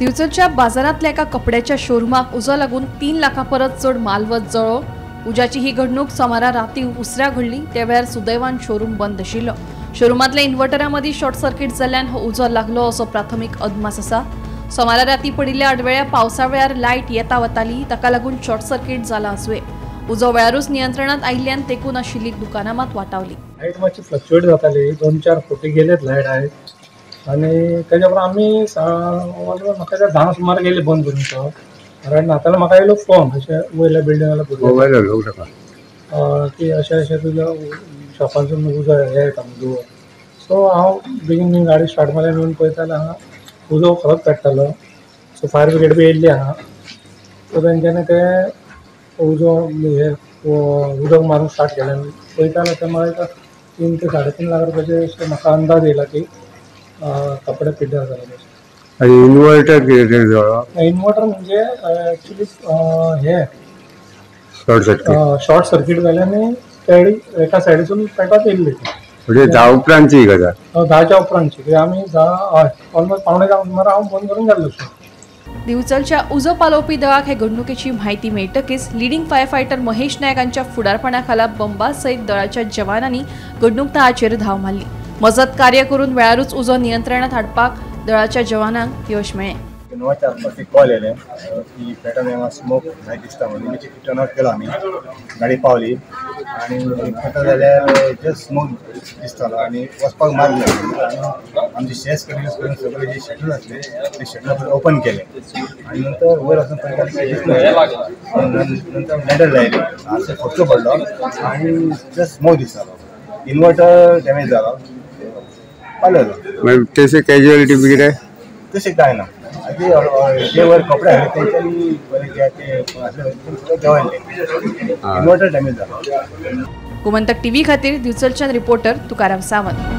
दिवचलच्या बाजारांतल्या एका कपड्याच्या शोरुमाक उजो लागून 3 लाखां परस चड मालवत जळ्ळो। उज्याची ही घडणूक सोमारा राती उसऱ्या घडली। त्या वेळार सुदैवान शोरूम बंद आशिल्लो। शोरुमांतल्या इन्व्हर्टरा मदीं शॉर्ट सर्किट जाल्ल्यान हो उजो लागलो असो प्राथमीक अदमास आसा। सोमारा राती पडिल्ल्या आडवेळ्या पावसा वेळार लायट येता वताली, ताका लागून शॉर्ट सर्किट जाला आसुये। उजो वेळारूच नियंत्रणात आयिल्ल्यान तेकून आशिल्ली दुकानां मात वाटावली। लायट मातशी फ्लक्च्युएट जाताली, 2-4 फावटी गेलेत लायट आहे आनी तेज्या उपरांत आमी म्हाका 10 सुमार गेले बंद करून तो, कारण आतां म्हाका येयलो फोन अशें वयल्या बिल्डिंगाला की अशें अशें तुज्या शॉपांतसून उजो हे येता धुंवर। सो हांव बेगीन बेगीन गाडी स्टार्ट मारली येवन पळयता जाल्यार हांगा उजो खरोच पेट्टालो। सो फायर ब्रिगेड बी येयल्ली हांगा, सो तेंच्यांनी ते उजो हे उदक मारूंक स्टार्ट केलें। पळयता जाल्यार ते म्हाका 3 ते 3.5 लाख रुपयाचे अशें म्हाका अंदाज येयला की कपडे पिड्ड्यार जाले। इन्व्हर्टर कितें जळ्ळो? इन्व्हर्टर म्हणजे एक्चुअली हे शॉर्ट सर्किट जालें आनी ते एका सायडीसून पेटत येयल्ली। म्हणजे 10 उपरांतची गजाल? 10च्या उपरांतची, कित्याक आमी 10 ऑलमोस्ट 9:45 सुमार हांव बंद करून गेल्लो। दिवचलच्या उजो पालोवपी दळाक हे घडणुकेची म्हायती मेळटकीच leading fire fighter Mahesh Naik हांच्या फुडारपणा खाला बंबा सयत दळाच्या जवानांनी घडणूक थळाचेर धांव मारली। मजत कार्य करून वेळारूच उजो नियंत्रणात हाडपाक दळाच्या जवानांक यश मेळ्ळें। 9च्या आसपास एक कॉल येयलें की पेटन हांगा स्मोक जायत दिसता म्हणून। इमिजिएटली टर्न आउट केलो आमी, गाडी पावली आनी पळयता जाल्यार जस्ट स्मोक दिसतालो आनी वचपाक मार्ग नासलो। आमचे शेस कंटिन्यूस करून सगळे जे शटर आसले ते शटर ओपन केले आनी नंतर वयर वचून पळयता नंतर लॅडर लायली, आमचो फटको पडलो आनी जस्ट स्मोक दिसतालो। इन्वर्टर डॅमेज जालो, पावलो। तशें कॅज्युअलिटी बी कितें? तशें कांय ना। जे वर कपडे आसले तेंच्यांनी बरें जे ते आसले सगळें देंवयले, इन्वर्टर डॅमेज जालो। गोमंतक टीव्ही खातीर दिवचलच्यान रिपोर्टर तुकाराम सावंत।